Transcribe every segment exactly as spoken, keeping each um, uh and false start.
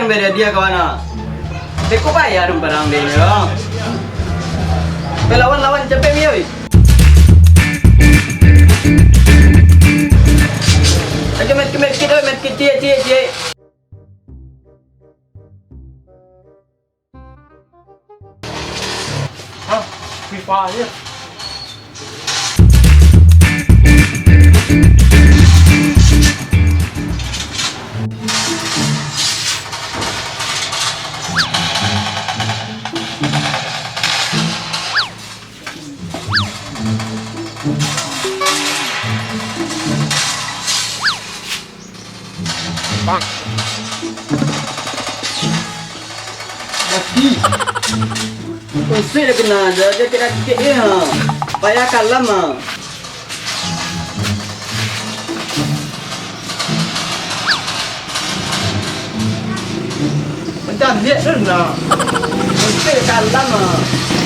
Beda dia kawan ah. Beko payah dong parang dia ni lah. Pe lawan, lawan, capek mi, oi. Ayo, medkit, medkit, oi, medkit, ciek, ciek, ciek. Hah? Free Fire? Mati. Konsep dah kena, dah, dah kena kek dia. Payah kalam ah. Macam dia tu nak. Konsep kalam ah.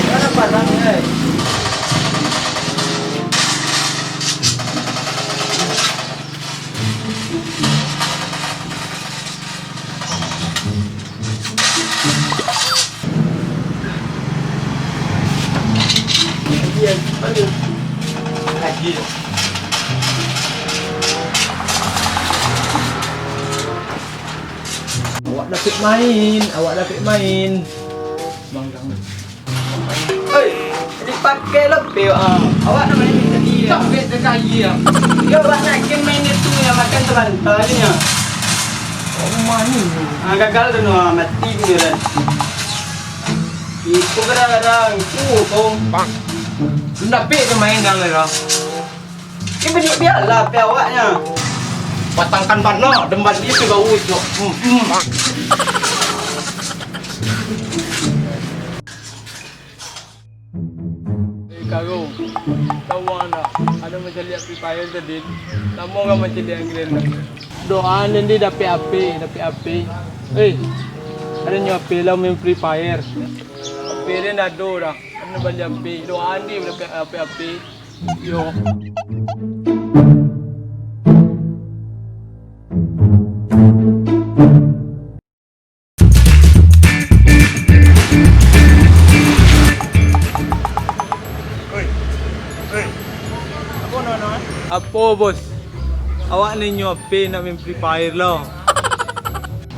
Mana padang, eh? Awak dapek main, awak dapek main. Manggang. Oi, dipakai lah, Pio, ah. Awak nak main tadi, ya? Capek sekali, ya. Yo, awak nak game main itu, ya, makan sabanta ni, ya. Oh, main. Ah, gagal tu, no, mati tu, kan. Itu kadang-kadang, itu, kong. Ndak pik tu main dalam, ya. Ini banyak biar lah, Pio, awaknya. Patangkan bana, demban dia tu bau itu. Hmm, hmm. Eh, Karo, tau urang ndak? Ado mancaliak Free Fire tadi. Namo urang mancaliak Grand tu? Doa nan di dapek H P, dapek H P. Eh, ado nyo H P lah main Free Fire. H P den ado dah. Ado bali H P. Doa di dapek, dapek H P. Yo. Oi, oi. Apo, no, no, eh? Apo, bos? Awak ni nyo H P nak main Free Fire lo.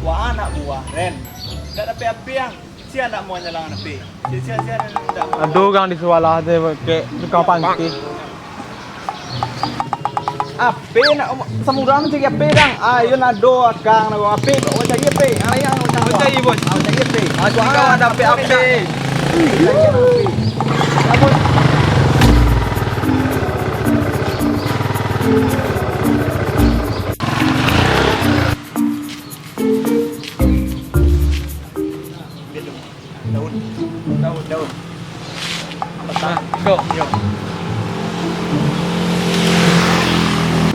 Wah, anak buah, Ren. Ndak dapek H P, ang. Sia ndak mau nyalang H P. Sia, sia, sia, ndak mau. Ado urang di sabalah tu, kek tukang panti. H P nak, samudang cari H P dang. Ayo nado akang nak H P, awak cari H P. Yang lain awak cari. Awak cari, bos. Awak cari H P. Awak cari, awak dapek H P. Cari H P. Ampun. Daun. Daun, daun. Nah, go. Yo.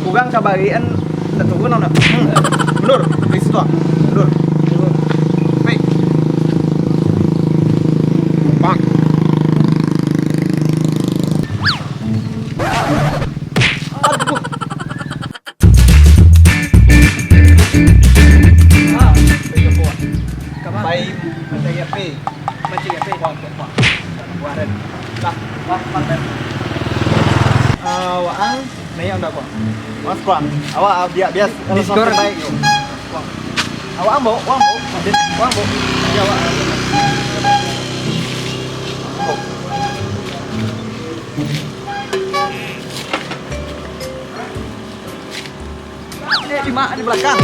Urang ka barian, nak turun, nak. Hmm. Mundur, dari situ, ah. Mundur. Baik. Bang. Aduh. Ah, pai ka puang. Ka ma? Pai mancari H P. Mancari H P? Puang, puang, puang. Puang, Ren. Lah, puang, puang, Ren. Ah, waang, naiak ndak, puang? Mas, puang. Awak, ah, bia-, bias, kalau Diskon. Sampai baik, yo. Puang. Awak ambo, awak ambo. Awak ambo. Ya, awak. Ambo. Eh, di ma-, di balakang.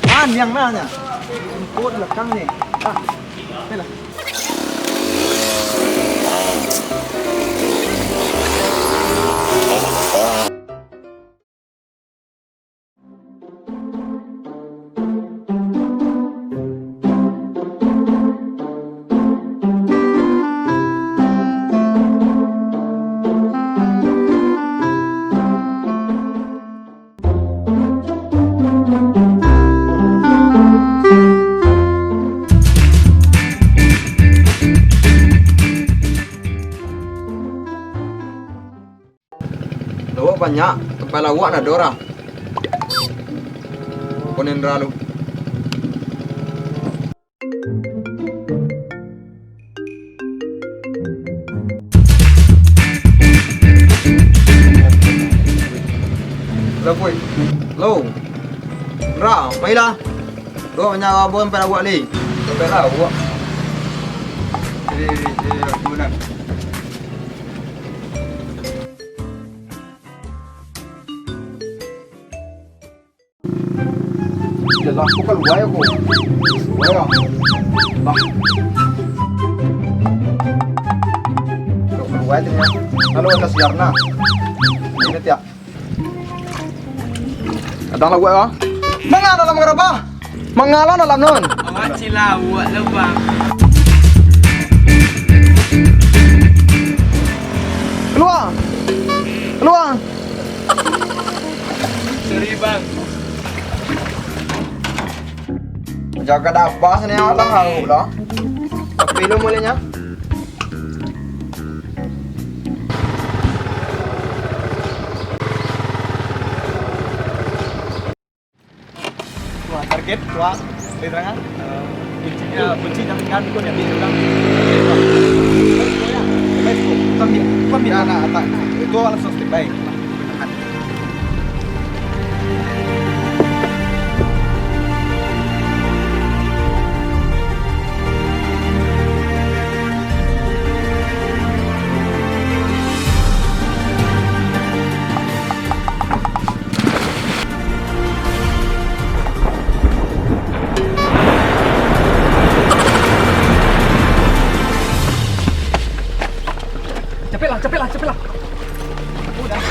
Paniang nanya. Engko di balakang ni. Ah, ni lah. Lawak banyak, tempat lawak ndak ado urang. Konendra lu. Lo, kuy. Lo. Ra, pailah. Lo, banyak abang pai lawak lai. Pai lawak. Jadi, jadi, jadi, Yalah, aku kalua ko. Kalua yo. Lah. Kalua tu nyo. Lalu ada siar nah. Ini tiap. Kadang lah buat lah. Manga dalam garabah? Manga lah dalam nun? Awak cilawak lah, Bang. Kalua. Kalua. Sorry, Bang. Jaga dabas ni lah, hau lah. Tapi lu mulainya. Wah, target, wah, di tengah. Eh, kuncinya, kunci jam tiga tu, jadi orang. Itu ambil, itu ambil. Nah, nah, tak. Itu awak langsung standby. Capeklah, capeklah, capeklah. Udah.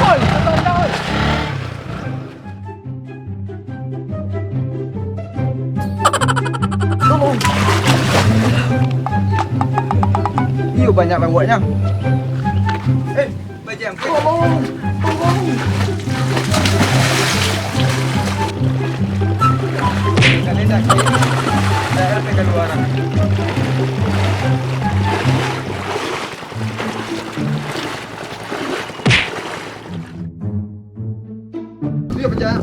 Oi, oi. Iyo, banyak lawaknyo. Eh, bajam. Tolong, tolong. Kalian dah kiri. Saya akan keluar. Iyo, pecah.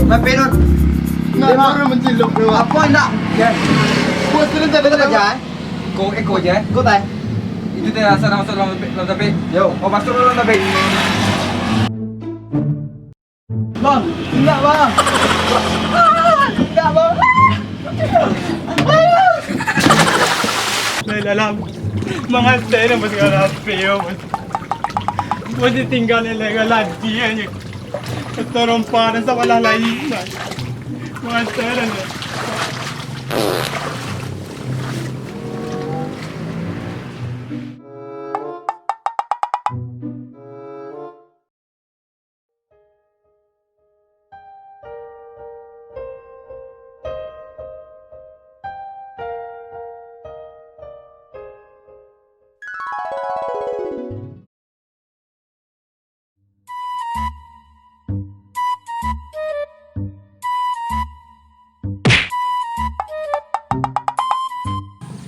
Ngapain, Nun? Nggak, Nun. Mencilok, Nun. Apa, indak? Ya. Buat turun tadi, Nun. Kerja, eh? Ko, eh, ko je, eh? Ko, tai. Itu teh asal masuk dalam, dalam tapi. Yo. Oh, masuk dalam tapi. Bang, indak, Bang. Indak, Bang. Lai dalam. Mangasai namo sagalo H P yo, Bos. Bos ditinggal lele lagi aja. Ketorompa dan sabalah lain, Bang. Mangasai dah.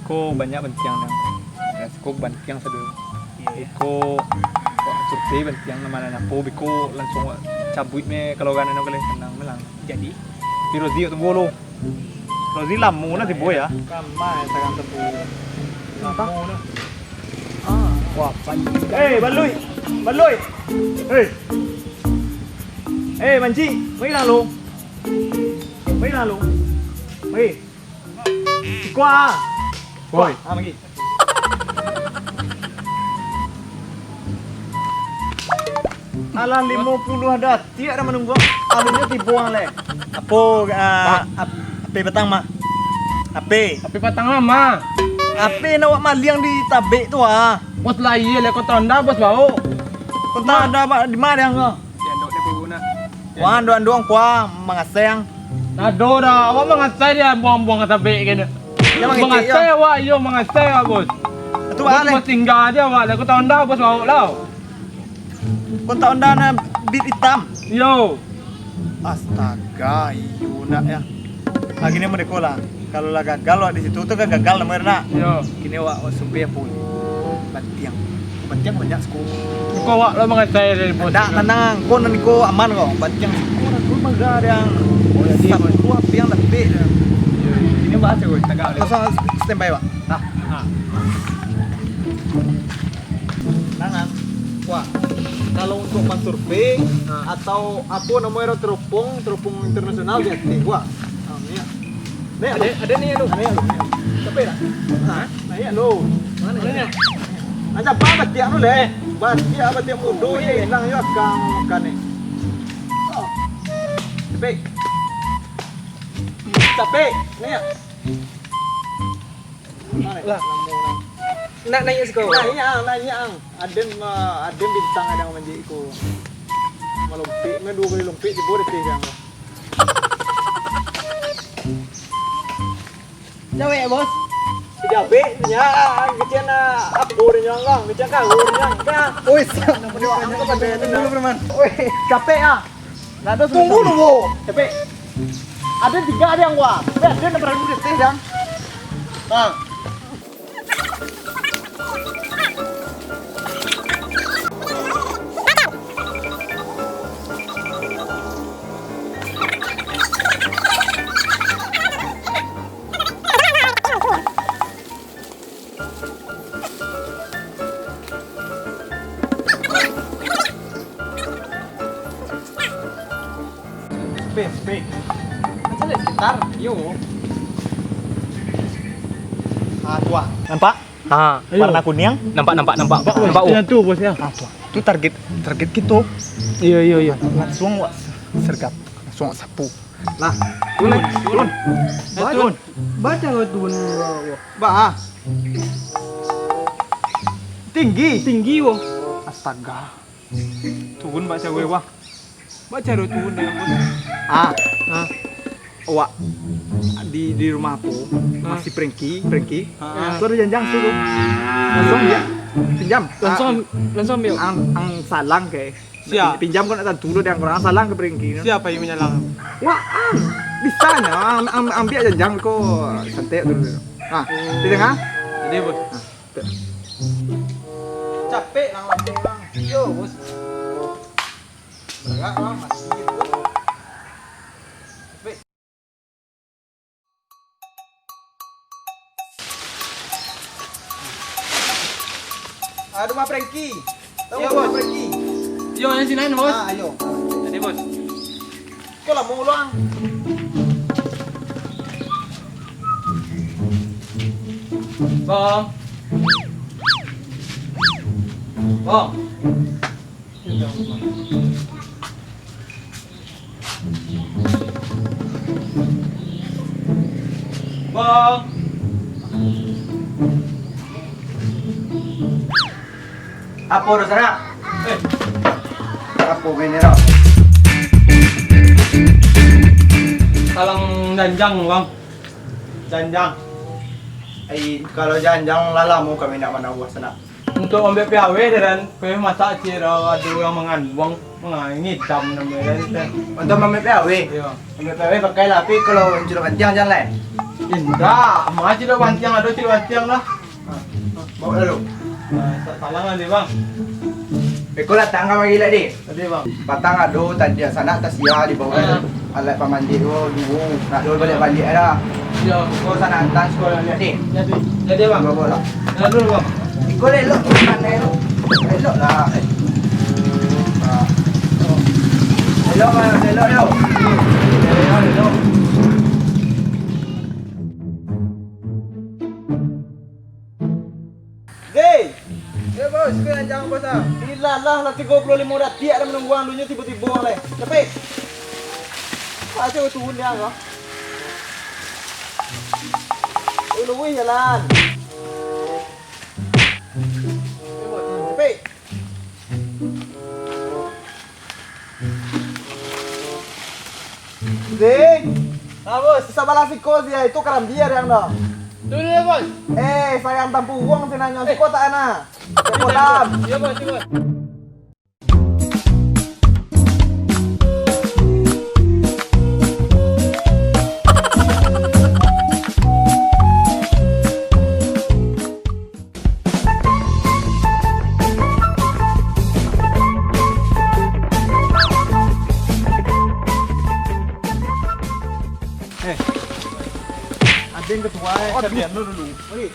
Ko banyak bantiang nang. Ya, siko bantiang sado. Iya, iya. Iko, wak survei bantiang nan ma nan apo, biko langsuang wak cabuik me kalau urang nan kalian sanang me lah. Jadi? Tapi Rozi wak tunggu lo. Rozi lamo lah tibo ya. Lamo ya, sarang tebu. Apa? Lamo lah. Ah, wah, banyak. Eh, Balui. Balui. Eh. Eh, Manji, mari lah lo. Mari lah lo. Mari. Iko ah. Woi. Ah, mari. Alah, limo puluah datiak dah manunggu. Alunnyo tibo ang leh. Apo, ah, ap-, ape patang mah? Ape? Ape patang mah, mah? Ape nak wak maliang di tabek tu ah? Bos lah iyo leh, kota Honda bos baok. Kota Honda, Pak, di mana ang ko? Di andok dia pun nak. Wah, andok-andok ang kua mangasai ang. Ado dah, awak mangasai dia buang-buang ka tabek kena. Dia mangecek, mangasai yo. Awak, iyo mangasai awak, bos. Itu bos, balik. Bos tinggal aja awak, lah kota Honda bos baok lah. Kota Honda na bit hitam. Yo. Astaga, iyo nak ya. Ah, gini mereka lah. Kalau lah gagal awak di situ tu kan gagal namonyo nak. Yo. Kini awak, awak survei apo? Bantiang. Bantiang banyak siko. Kau awak lah mangasai dari bos. Ndak, tanang. Kau nan kau aman kau. Bantiang siko nan kau maga yang. Oh, ya, dia, Bos. Satu dua piang dapek. Ini bahas ya, Bos. Tagak, Bos. Langsung standby, Pak. Nah. Nah. Tanang. Wah. Kalau untuk pas survei, nah, atau apa namanya, teropong, teropong internasional di ateh. Wah. Nah, ni. Naik, ado, ado ni, anu. Naik, anu. Capek tak? Hah? Naik, anu. Mana naik? Macam apa batiak tu, leh? Batiak, batiak mudo je hilang yo akang makan ni. Oh. Capek. Capek. Naik. Mana? Lah. Nak naik siko? Naik, ang, naik, ang. Aden, ah, aden bintang aden manjik ko. Malompek, meh duo kali lompek, tibo di ateh jang. Jawek, Bos. Jawek, nya, kecil na, apo dia nyanggang, kecil kau dia nyanggang. Oi, siap. Doa angka pada dulu, Preman. Oi, capek ah. Ndak ada. Tunggu dulu. Capek. Ada tiga ada yang gua. Capek, ada yang pernah dulu di ateh, Jang. Nah. Spin, spin. Macam mana sekitar? Yo. Ah, tu ah. Nampak? Ha. Ayo. Warna kuniang. Nampak, nampak, nampak. Nampak, Bos. Nampak, Bos. Itu yang tu, Bos, ya. Ah, tu ah. Tu target, target kito. Iyo, iyo, iyo. Langsung wak sergap. Langsung wak sapu. Nah, turun, turun. Eh, turun. Baca kau turun. Bah. Tinggi. Tinggi, wah. Astaga. Turun baca gue, wah. Baca do turun dengan, Bos. Ah. Ah. Awak di, di rumah aku, ah, masih Prengki, Prengki. Ah. Tu ada janjang situ. Langsung dia pinjam. Langsung, ah, langsung ambil. Ang, ang salang ke. Siap. Pinjam kau nak tantu lo, dia kurang salang ke Prengki. Siapa yang menyalang? Wah, ang. Bisa nya, ang, ang, ambil janjang ko santai dulu. Nah, oh. Di tengah. Jadi, Bos. Nah, tu. Capek lah, Bang. Yo, Bos. Berat lah, mati gitu. Capek. Ah, rumah Prengki. Tahu, iyo, rumah Bos. Prengki? Iyo, yang sinan, Bos. Ah, ayo. Tadi, Bos. Kau lah mau ulang. Bang. Bang. Bang. Apo doh, Sanak? Eh. Apo bini tu? Salang janjang, Bang. Janjang. Ai, kalau janjang lah lamo kami nak manawah, Sanak. Untuk ambiak P A W, dan P A W masak cik, ado urang manganduang, mangidam namonyo, dan. Untuk ambiak P A W? Iyo. Ambiak P A W pakai lah, tapi kalau cilok bantiang jan lai. Indak, ma cilok bantiang, ado cilok bantiang lah. Ha, bawa lalu. Nah, sa-, salang lah, Bang. Beko datang ka pagi tadi. Tadi, Bang. Patang ado tadi, Sanak tasia di bawah. Ah. Alat pamandik tu duo. Nak duo baliak-baliak dah. Yo. Kau Sanak antaan siko baliak ni. Jadi, jadi, Bang. Bawa lah. Jalan dulu, Bang. Iko elok, pandai tu. Elok lah. Ah. Elok, Bang. Elok, elok. Elok, elok. Deh! Yo, Bos, iko janjang, Bos, ah. Ilalah, lah tigo puluah limo datiak dah manunggu ang dunyo tibo-tibo ang lai. Capek! Pacik turun dia ko. Oi, luwih jalan. Capek! Ding. Ah, Bos. Sabalah siko sia, itu karambia yang dah. Tu dia, Bos. Eh, sayang tampuruang sinanyo. Eh. Siko tak ana. Siko tam. Iyo, Bos, iyo, Bos. Aduh. Dulu. Wih.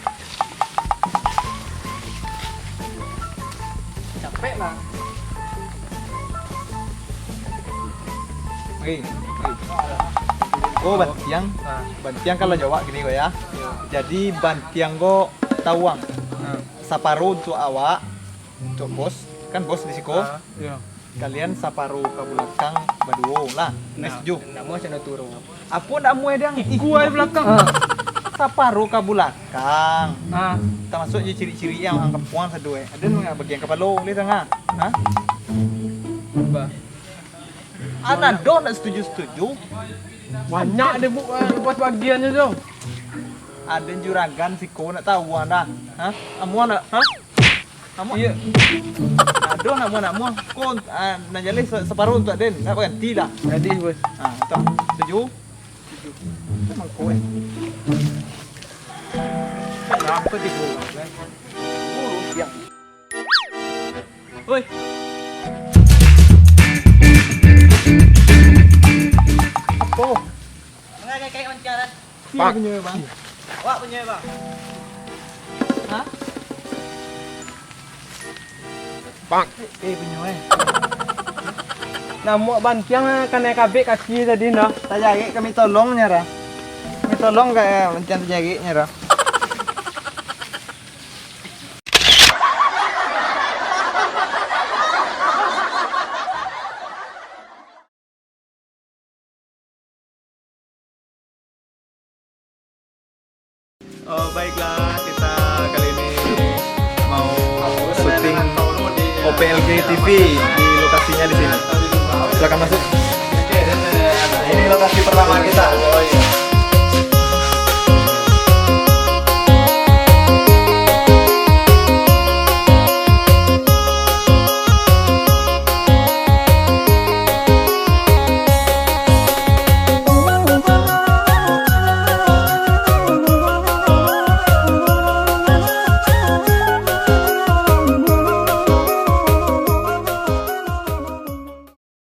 Capek lah. Wih. Oh, bantiang. Ah. Bantiang kan lah jawab gini kok ya. Iya. Jadi bantiang kok tawang. Ah. Saparo untuk awak, untuk bos. Kan bos di siko. Ah, iya. Kalian saparo ka balakang baduo lah. Nah, setuju? Ndak mau macam tu. Apo ndak mau, Dang? Ih, gua di balakang. Ah. Saparo ka balakang. Ah. Tamasuak jo cirik-cirik yang urang kampuang sado, eh. Ado nan bagian kapalo, boleh tangah. Hah? Bah. Anak doh ndak setuju-setuju. Banyak deh, Bu, eh, bos bagiannyo tu. Ado juragan siko ndak tahu anda. Hah? Amuah ndak? Hah? Amuah? Iya. Aduh, nak muah, nak muah. Ko, ah, nan jaleh sa-, saparo untuak den. Nak baganti lah. Jadi, bos. Ah, tu. Setuju? Setuju. Itu mangko, eh. Kenapa tipu, eh? Buruk, ya. Woi. Apo? Manga kayak mancang, Ran? Sia punyo, Bang? Awak punyo, Bang? Hah? Bang. Eh, punyo, eh. Namuak bantiang, ah, kanai kabek kaki tadi, nah. Tajarek kami tolong, nyo, Ra. Kami tolong ka, eh, bantiang tajarek, nyo, Ra. Oh, baiklah, kita kali ini mau syuting O P L G T V di lokasinya di sini. Silakan masuk. Ini lokasi pertama kita.